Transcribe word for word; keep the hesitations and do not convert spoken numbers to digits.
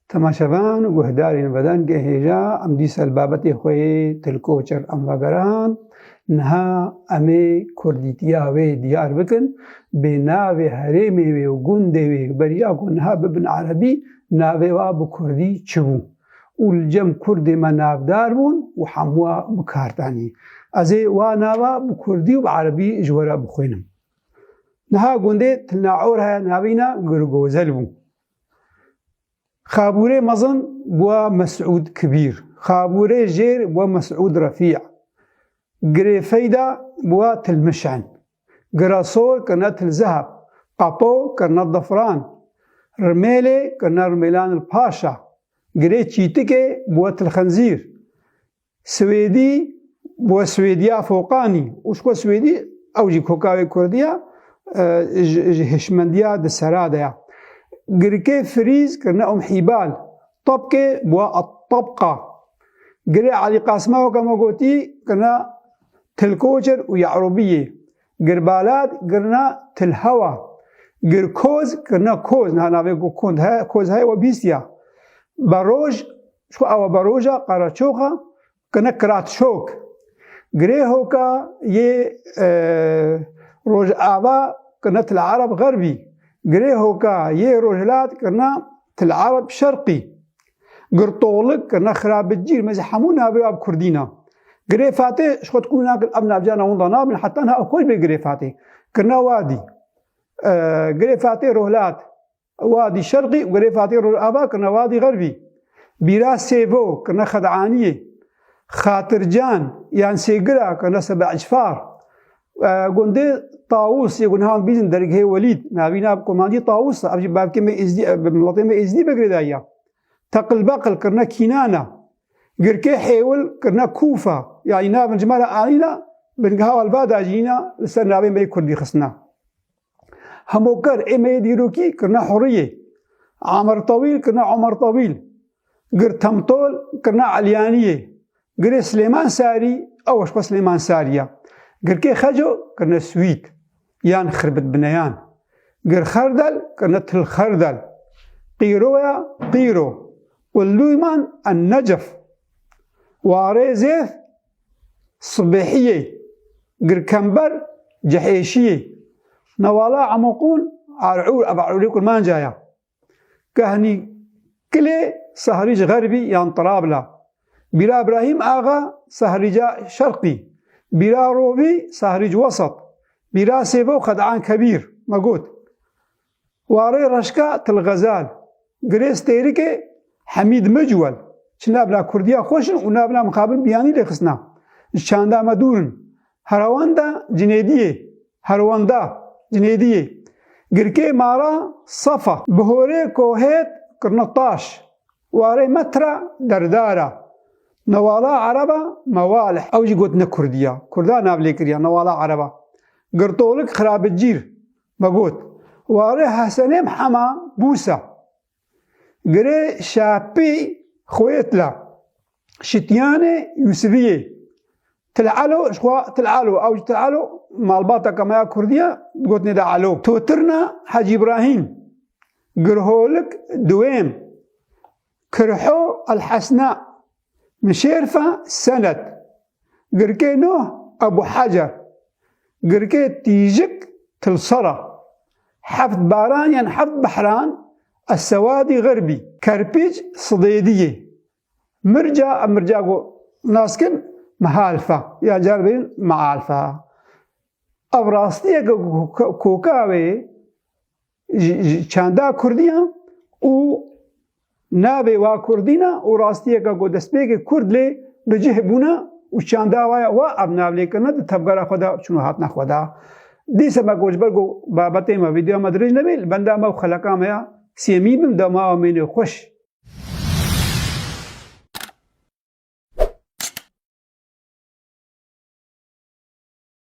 Temaşevan û guhdarên vedengê hêja, em dîsa li babetê xwe yê Til Koçer em vegeran. Niha em ê kurdîtiya wê diyar bikin. Bê navê herêmê wê û gundê wê beriya ku niha bibin erebî, navê wa bi kurdî çi bû? Û li cem kurdê me navdar bûn û hemû wa bi kar danî. Ez ê wa nava bi kurdî û bi erebî ji we re bixwînim. Niha gundê Til Naor heye, navîna Girgozel bû. Xabûrê mezin bûa Mesûd Kibîr. Xabûrê jêr bûa Mesûd Refî. Girê feyda bûa Til Mişen. Gira sor kirine Til Zeheb. Qapo kirine Defran. Rimêlê kirine Rimêlan il Paşa. Girê çîtikê bûa Til Xenzîr. Swêdî bû Swêdiya Foqanî û ji xwe Swêdî ew jî koka wê Kurdiya, e, ji, ji hişmendiya di sera de ya. Girkê Firîz kirine Umhîbal, Tebkê bû Tabqa. Girê Elî Qasima weke me gotî kirine Tilkoçer û Ye'rûbiyê. Girbalat kirine Tilhewa. Girkoz kirine Koz, niha navê ku Kond he, Koz heye we bîstiya. Beroj, ji xwe ew e Beroja Qaraçoxa, kirine Kiratçok. Girê hoka yê, e, Rojava kirine Til Ereb Xerbî. Girê hoka yê Rojhilat kirine Til Ereb Şerqî. Girtolik kirine Xirabitcîr, me zî hemû navê wa bi kurdî na. Girê Fatê ji xwe dikû nakin, ev navcana winda nabin, heta niha ew koç bê Girê Fatê. Kirine Wadî. E, Girê Fatê Rohlat. Wadî Şerqî û Girê Fatê Rojava kirine Wadî Xerbî. Bîra Sêvo kirine Xedaniyê. Xatircan yan Sêgira kirine Sebe Ecfar. E, gundê Tawus yê ku niha bîzin dergehê Welîd. Navîna bi kurmancî Tawus e. Ev jî bavkê me Êzdî, e, bi miletê me Êzdî ve girêdayî ya. Teqilbeqil kirine Kînana. Girkê Hêwil kirine Kûfa. Yanî navin ji me re anîna, bingeha wan va dajîna li ser navê me yê kurdî xistina. Hemoker ê me yê dîrokî kirine Huriyê. Amer Tewîl kirine Omer Tewîl. Gir Temtol kirine Elyaniyê. Girê Silêman Sarî, ew ji xwe Silêman Sarî ya. Girkê Xeco kirine Swîd yan Xirbitbineyan. Gir Xerdel kirine Til Xerdel. Qîroya Qîro. Qullûyman En Necef. Warê Zêf Sibêhiyê. Gir Kember Cehêşiyê. Newala Emuqûn Er'ûr, ev Er'ûrê Kurmanca ya. Kehnî Kilê Sehrîc Xerbî yan Tirabla. Bîra Îbrahîm Axa Sehrîca Şerqî. Bîra Rovî Sehrîc Wesat. Bîra Sêvo Xedan Kebîr. Me got. Warê Reşka Til Xezal. Girê Stêrikê Hemîd Micwel. Çi navna Kurdiya xweş in û navna mixabin biyanî lê xistina. Ji çanda me dûr in. Herwenda Cinêdiyê. Herwenda Cinêdiyê. Girkê Mara Safa. Bihorê Kohêt kirine Taş. Warê Metra Derdara. Newala Ereba Mewalih. Ew jî gotine Kurdiya. Kurda nav lê kiriya. Newala Ereba. Girtolik Xirabicîr. Me got. Warê Hesenê Mihema Bûsa. Girê Şapî Xwêtla. Şitiyanê Yûsiviyê. Til Elo, ji xwe Til Elo, ew ji Til Elo malbateke me ya Kurdiya, digotinê de Elo. Totirna Hecî Îbrahîm. Girholik Diwêm. Kirho El Hesna. Mişêrfa Senet. Girkê Nuh Ebu Hecer. Girkê Tîjik Til Sera. Heft Baran yan Heft Behran Es Sewadî Xerbî. Kerpîc Sidêdiyê. Mirca, em mirca ku nas kin, Mihalfa. Yan car bêjin Mialfa. Ev rastiyeke ku ko-, koka wê ji, ji çanda Kurdî ya û navê wa Kurdî ne û rastiyeke ku destpêkê Kurd lê bi cih bûne û çanda wa ya wa ev nav lê kirine di tevgera xwe de çûn û hatina xwe de. Dîsa me got ji ber ku babetê me, vîdeoya me dirêj nebê, li benda me û xeleka me ya sêmî bim, dema we mênê xweş.